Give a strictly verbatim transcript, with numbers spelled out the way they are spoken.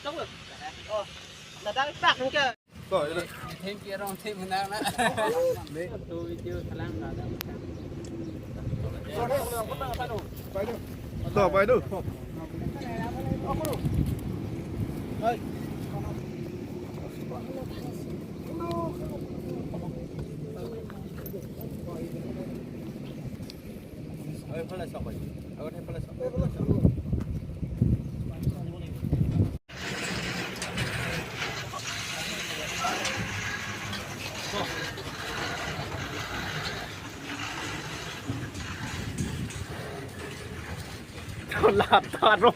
Nadang tak hingke. To, ini. Thank you, Rong, thank you, nang, nang. Tu video salam, nang. To, Baidu. Lata rong.